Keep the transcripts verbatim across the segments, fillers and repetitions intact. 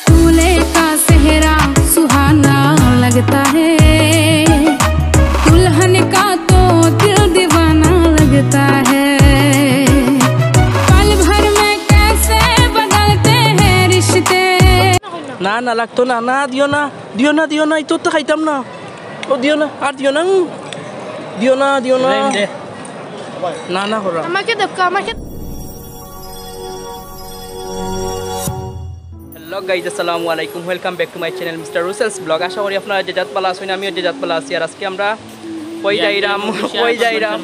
दूल्हे का सेहरा सुहाना लगता है, दुल्हन का तो दिल दीवाना लगता है। पल भर में कैसे बदलते हैं रिश्ते। না, না, লাগতো না, না, দিও না, দিও না, দিও না, এই তো খাইতাম না। ও দিও না, আর দিও না, উম। দিও না, দিও না। না, না, করা। আমাকে দেবো, আমাকে। Hello guys, আসসালামু আলাইকুম। Welcome back to my channel, Mister Russell's Vlog। আশা করি আপনারা যে যাত ভালা আছইন, আমিও যে যাত ভালা আছি। আর আজকে আমরা কই যাইরাম, কই যাইরাম,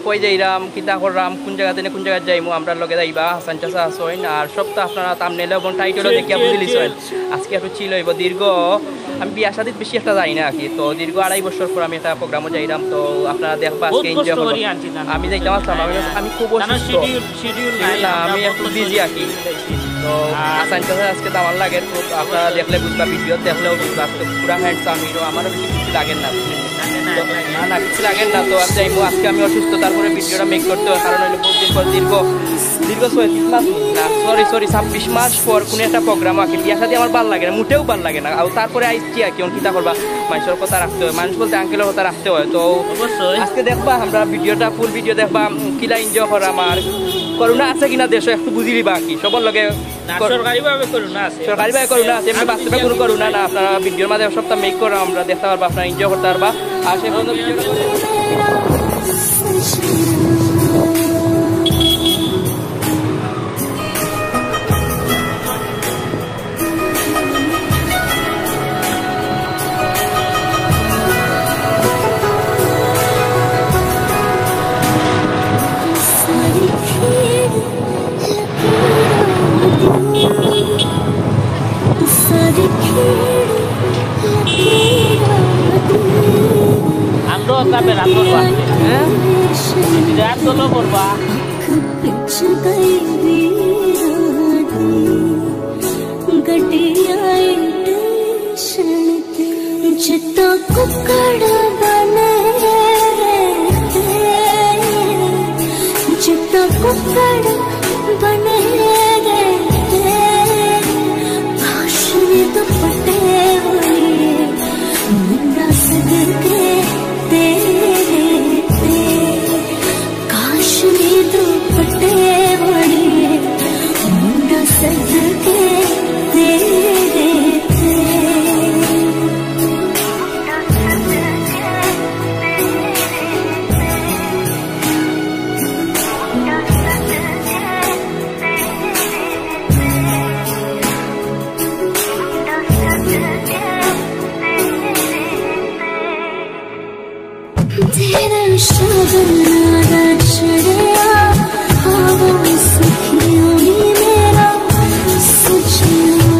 কই যাইরাম, কিতা কররাম, কোন জাগাত নে কোন জাগাত যাইমু, আমরার লগে যাইবা হাসান চাচা আছইন। আর সব তো আপনারা thumbnail এবং title-ও দেখিয়া বুঝিলিছইন। আজকে একটু chill অইবো। দীর্ঘ, আমি বিয়া শাদিত বেশি একটা যাই না আর কি, তো দীর্ঘ আড়াই বছর পর আমি একটা program-ও যাইরাম, তো আপনারা দেখবা আজকে enjoy করবা। আমি যাইতাম আছলাম, আমি, আমি খুব অসুস্থ। না, আমি একটু busy আর কি। তো হাসান চাচা আজকে তো আমার লাগে, তো আপনারা দেখলে বুঝবা, video দেখলেও বুঝবা, আজকে পুরা handsome hero, আমারও বেশি কিছু লাগে না। না, না, কিছু লাগে না। তো আমি যাইমু, আজকে আমি অসুস্থ, তারপরে video-টা make করতে হয়, কারণ অইলো বহুত দিন পর দীর্ঘ, দীর্ঘ ছয়ত্রিশ মাস, না, sorry, sorry, ছাব্বিশ মাস পর কোনো একটা program আর কি। বিয়া শাদি আমার ভালা লাগে না, মোটেও ভালা লাগে না। আর তারপরে আইছি আর কি, অখন কিতা করবা, মানষর কথা রাখতে হয়, মানুষ বলতে uncle-র কথা রাখতে হয়। তো অবশ্যই। আজকে দেখবা আমরা video-টা, full video দেখবা, উম, কিলা enjoy করা আমার। করোনা আছে কিনা দেশো একটু বুঝি লিবা আর কি, সবর লগে না, কর-, সরকারিভাবে করোনা আছে। সরকারিভাবে করোনা আছে, এমনি বাস্তবে কোনো করোনা না। আপনারা video-র মাঝে সবটা make করা, আমরা দেখতে পারবা, আপনারা enjoy করতে পারবা। আর সে পর্যন্ত video-টা আমরা ওটা বেড়া করবা। হ্যাঁ? বিরাট দল করবা। जितना कुकड़ बने, जितना कुकड़ बने, काश में दुपट्टे वाली, मुंडा सदके तेरे पे। काश में दुपट्टे वाली, मुंडा सदके तेरे पे। तेरा शगन ना चढ़या, हवा सुखी होई मेरा सजना।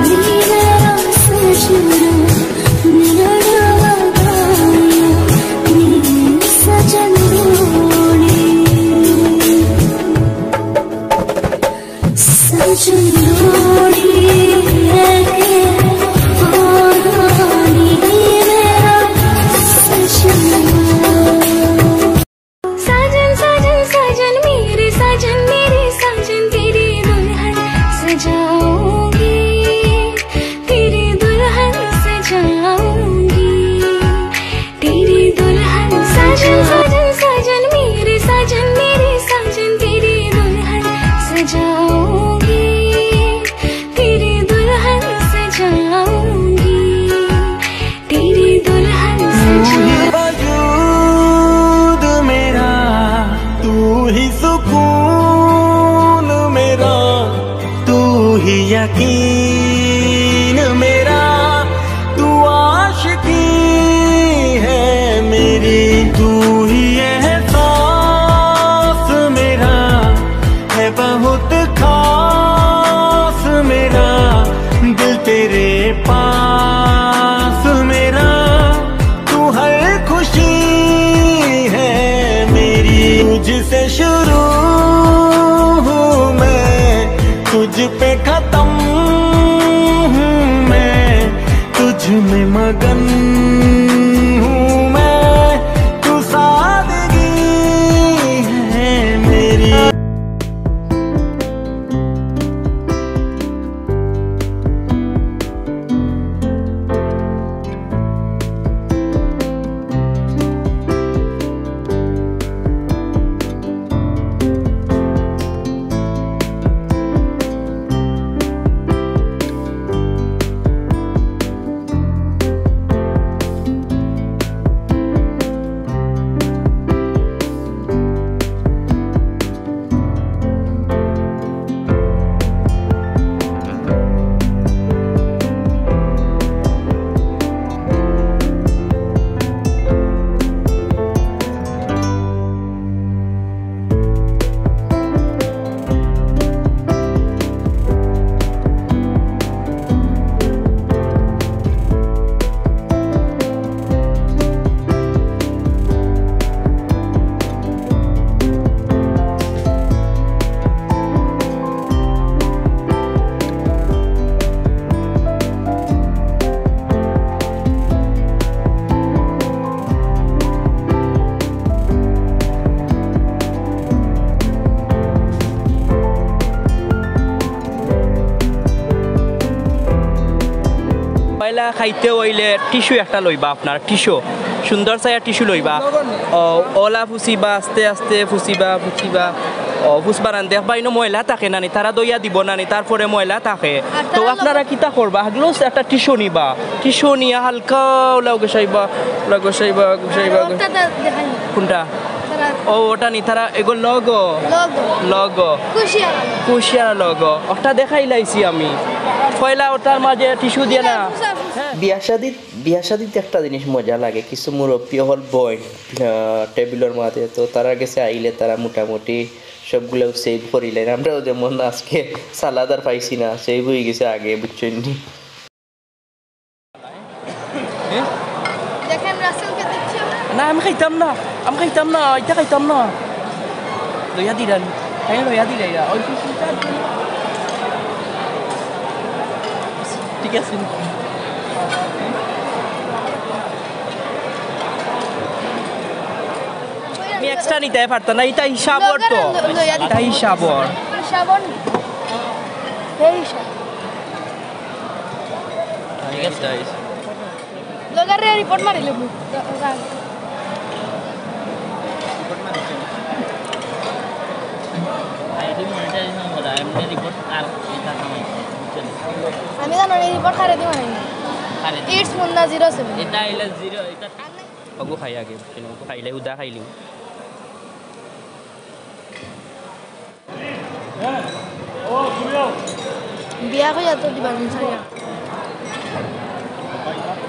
मेरा सजना, मेरा सजन रोली। सजन रोली है के पानी मेरा सजना। साजन, साजन, साजन, मेरे साजन, मेरे साजन, तेरी दुल्हन सजाऊंगी, तेरी दुल्हन सजाऊंगी, तेरी दुल्हन। साजन, साजन, साजन, मेरे साजन, मेरे साजन, तेरी दुल्हन सजाऊंगी, तेरी दुल्हन सजाऊंगी, तेरी दुल्हन सजाऊंगी। वजूद मेरा, तू ही सुकून मेरा, तू ही यकीन मेरा, तू आशिकी है मेरी, तू ही एहसास मेरा, है बहुत खास मेरा, दिल तेरे पास मेरा, तू हर खुशी है मेरी। तुझसे शुरू हूँ मैं, तुझ पे खत्म हूँ मैं, तुझ में मगन हूँ मैं, तू सादगी है मेरी। খাইতে অইলে টিস্যু একটা লইবা, আপনার টিস্যু, সুন্দর চাইয়া টিস্যু লইবা। ও, ওলা ফুসিবা, আস্তে আস্তে ফুসিবা, ফুসিবা। ও, ফুসবা না, দেখবা ইনো ময়লা থাকে না নি, তারা দইয়া দিব না নি, তারপরে ময়লা থাকে। তো আপনারা কিতা করবা? গ্লোভস একটা টিস্যু নিবা, টিস্যু নিয়া হালকা ওলা ঘষাইবা, ওলা ঘষাইবা, ঘষাইবা। কোনটা? ও, ওটা নি, তারা এগো লগো। লগো। লগো। কুশিয়ারা। কুশিয়ারা লগো। ওটা দেখাইলাইছি আমি। পয়লা ওটার মাঝে টিস্যু দিয়া না। বিয়া শাদিত, বিয়া শাদিত একটা জিনিস মজা লাগে, কিছু মুরব্বি অকল বইন, আহ, টেবিলর মাঝে, তো তারার গেছে আইলে তারা মোটামুটি সবগুলাও সেভ করিলেন। আমরাও যেমন আজকে সালাদ আর পাইছি না, সেভ অই গেছে আগে, বুঝছইন নি? দেখেন, রাসেলকে দেখছি আমরা। না, আমি খাইতাম না, আমি খাইতাম না, ইটা খাইতাম না। লইয়া দিরা নি, তাই লইয়া দিরা এরা। ওই পিসটা ঠিক আছে। আমি এক্সট্রা নিতে পারতাম না, ইটা হিসাবর তো। লইয়া দিরা। ইটা হিসাবর। হিসাবর নি? এই হিসাব। ঠিক আছে। ব্লগাররে রিপোর্ট মারিলে। আইডি মনিটাইজেশন করা, এমনি রিপোর্ট আর এটা কামাই। আমি জানো না, রিপোর্ট কারে দি মারাইনি। কারে দি? It's Munna zero seven। এটা আইলে জিরো, এটা অগু খাই আগে, বুঝছি না, অগু খাইলে উদা খাইলি। বিয়া কইয়া তো দিবা না, ছাড়িয়া।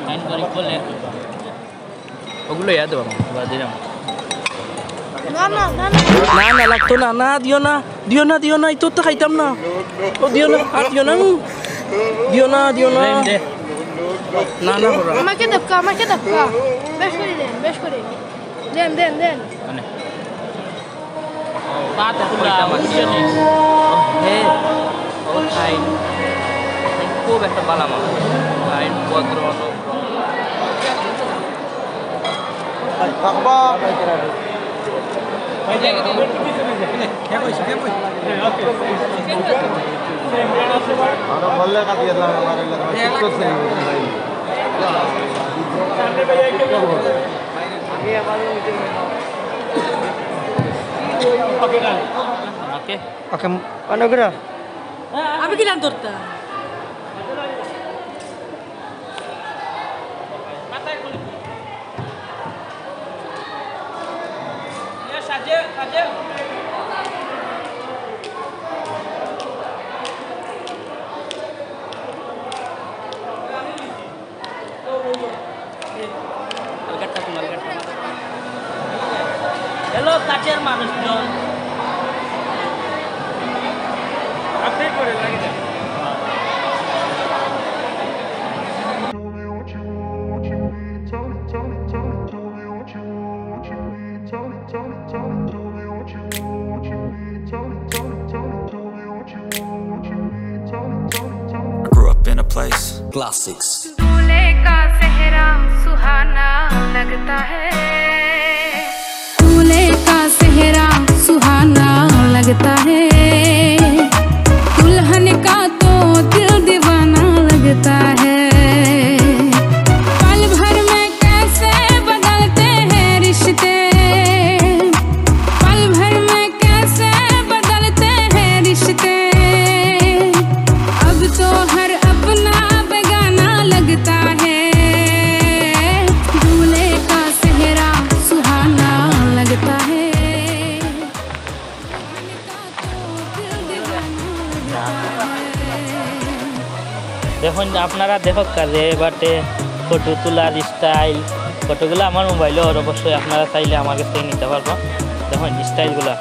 ফাইন করি বলে। ওগুলো ইয়াদ বাবা, বাদ দিলাম। না, না, না, না। না, না, লাগতো না, না, দিও না, দিও না, দিও না, ইতো তো খাইতাম না। ও দিও না, আর দিও না, উম। দিও না, দিও না। দে, দে। না, না, করো। আমাকে ধাক্কা, আমাকে ধাক্কা। বেশ করে দেন, বেশ করে। দেন, দেন, দেন। মানে। পাতকুলা, বুঝছো নি? হে, ও খাই। খুব একটা বালা মানুষ। খাই, ভদ্র, নম্র। আমরা বললে কাটিয়ে দিলাম, আমার এলাকা। ওকে। ওকে, অনুগ্রহ। আমি কি লান ধরতা? হ্যালো, কাছের মানুষজন। I grew up in a place. Classics. दूल्हे का सेहरा सुहाना लगता है, दूल्हे का सेहरा सुहाना लगता है, दुल्हन का तो दिल दीवाना लगता है। पल भर में कैसे बदलते हैं रिश्ते, पल भर में कैसे बदलते हैं रिश्ते। अब तो हर अपना बेगाना लगता है, दूल्हे का सेहरा सुहाना लगता है। দেখইন, আপনারা দেখউক্কা যে এবারে ফটো তোলার স্টাইল, ফটোগুলা আমার মোবাইলো আর অবশ্যই আপনারা চাইলে আমার কাছ থেকে নিতে পারবা। দেখইন স্টাইলগুলা,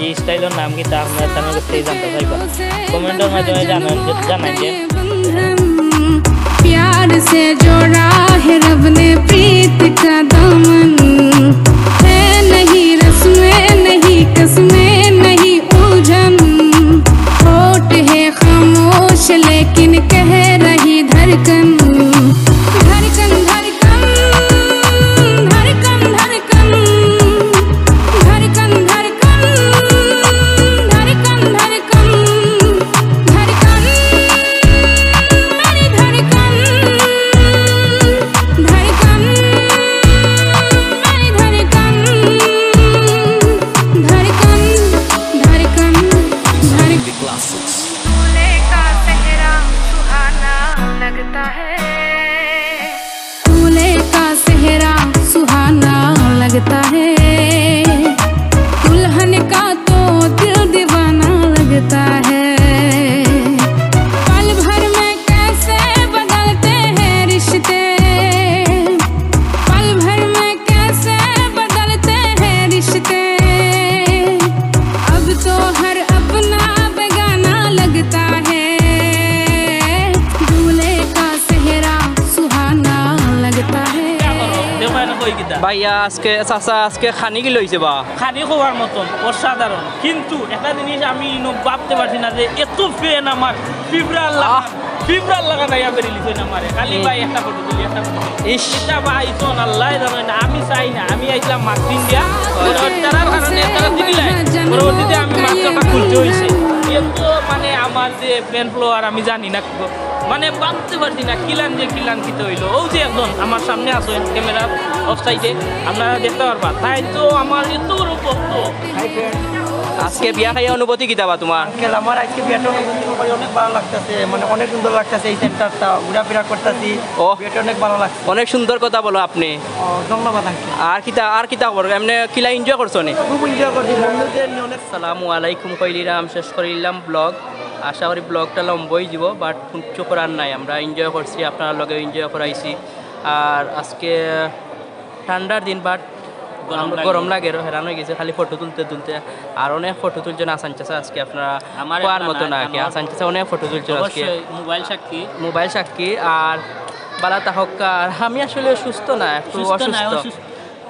এই স্টাইলর নাম কিতা আপনারা আমার কাছ থেকে জানতে চাইবা, কমেন্টর মাধ্যমে জানান, জানাইন যে। प्यार से जोड़ा है रब ने प्रीत का दामन, है नहीं रस्में, नहीं कसमें, नहीं उलझन। होठ है खामोश लेकिन कह रही धड़कन, धड़कन, धड़कन, धड़कन, धड़कन, धड़कन, धड़कन, धड़कन, धड़कन, धड़कन, मेरी धड़कन। ইয়া, আজকে চাচা, আজকে খানি কিলা অইছে বা? খানি খাওয়ার মতন অসাধারণ, কিন্তু একটা জিনিস আমি ইনো ভাবতে পারছি না যে এত ফ্যান আমার পিঁপড়ার লাখান, পিঁপড়ার লাখান আইয়া বেরিলিছইন আমারে। খালি ভাই একটা ফটো তুলি, একটা ফটো তুলি। ইস। ইটা ভাই তো আল্লায় জানে না, আমি চাই না, আমি আইলাম মার্কিন দিয়া। তারার কারণে তারা দিলাই। পরবর্তীতে আমি মাত্র একটা খুলতে হইছে। এত মানে আমার যে ফ্যান ফলোয়ার আমি জানি না। মানে ভাবতে পারছি না, কিলান যে কিলান কিতা অইলো। অউ যে একজন আমার সামনে আছে ক্যামেরার অফ সাইডে, আপনারা দেখতে পারবা। তাই তো আমার এত বড় ভক্ত। আজকে বিয়া খাইয়া অনুভূতি কিতা বা তুমার? আঙ্কেল, আমার আজকে বিয়াটা অনেক, অনেক ভালা লাগতাছে, মানে অনেক সুন্দর লাগতাছে এই সেন্টারটা, ঘুরাফিরা করতাছি। ও। বিয়াটা অনেক ভালা লাগছে। অনেক সুন্দর কথা বলো আপনি। ও, ধন্যবাদ আঙ্কেল। আর কিতা, আর কিতা খবর? এমনে কিলা এনজয় করছো নি? খুব এনজয় করছি, বন্ধুদের নিয়ে অনেক। আসসালামু আলাইকুম কইলিরাম, শেষ করিলাম ব্লগ। আশা করি ব্লগটা লম্বা অইযিবো, but কিচ্ছু করার নাই, আমরা এনজয় করছি, আপনারার লগে এনজয় করাইছি। আর আজকে ঠান্ডার দিন, but গরম লাগে। গরম লাগে, হেরান অইগেছে খালি ফটো তুলতে তুলতে। আর অনেক ফটো তুলছইন আসান চাচা আজকে, আপনারা কওয়ার মতো না আর কি। আসান চাচা অনেক ফটো তুলছইন আজকে। অবশ্যই, মোবাইল সাক্ষী। মোবাইল সাক্ষী। আর ভালা থাকউক্কা। আর আমি আসলে সুস্থ না, একটু অসুস্থ।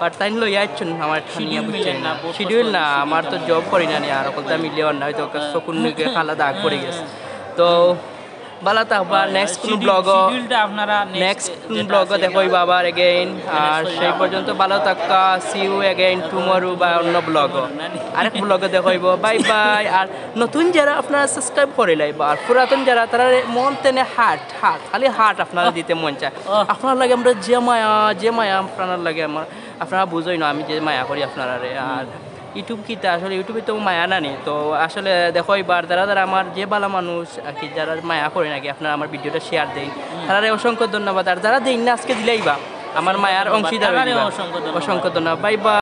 But তাইন লইয়া আইছইন আমার ঠানিয়া, বুঝছইন না। শিডিউল না, আমার তো জব করি না নি, আর অকলতা মিলিয়া অর না, হয়তো চকুর নিকে কালা দাগ পড়ি গেছে। তো ভালা থাকবা, নেক্সট কুনু ব্লগো, নেক্সট কুনু ব্লগো দেখা অইবো আবার again। আর সেই পর্যন্ত ভালা থাকবা, see you again tomorrow বা অন্য ব্লগো, আরেক ব্লগো দেখা অইবো। Bye bye. আর নতুন যারা আপনারা সাবস্ক্রাইব করিলাইবা, আর পুরাতন যারা, তারারে মন তেনে হার্ট, হার্ট, খালি হার্ট আপনারা দিতে মন চায়। আপনারার লাগি আমরা যে মায়া, যে মায়া আপনারার লাগি আমার, আপনারা বুঝইন না আমি যে মায়া করি আপনারারে। আর ইউটিউব কিতা আসলে, ইউটিউবে তো মায়া না নি। তো আসলে দেখো, এবার যারা যারা আমার যে ভালা মানুষ আর কি, যারা মায়া করেন আর কি, আপনারা আমার ভিডিওটা শেয়ার দেইন, তারারে অসংখ্য ধন্যবাদ। আর যারা দেইন না, আজকে দিলাইবা, আমার মায়ার অংশীদার অইযিবা। অসংখ্য ধন্যবাদ। Bye bye.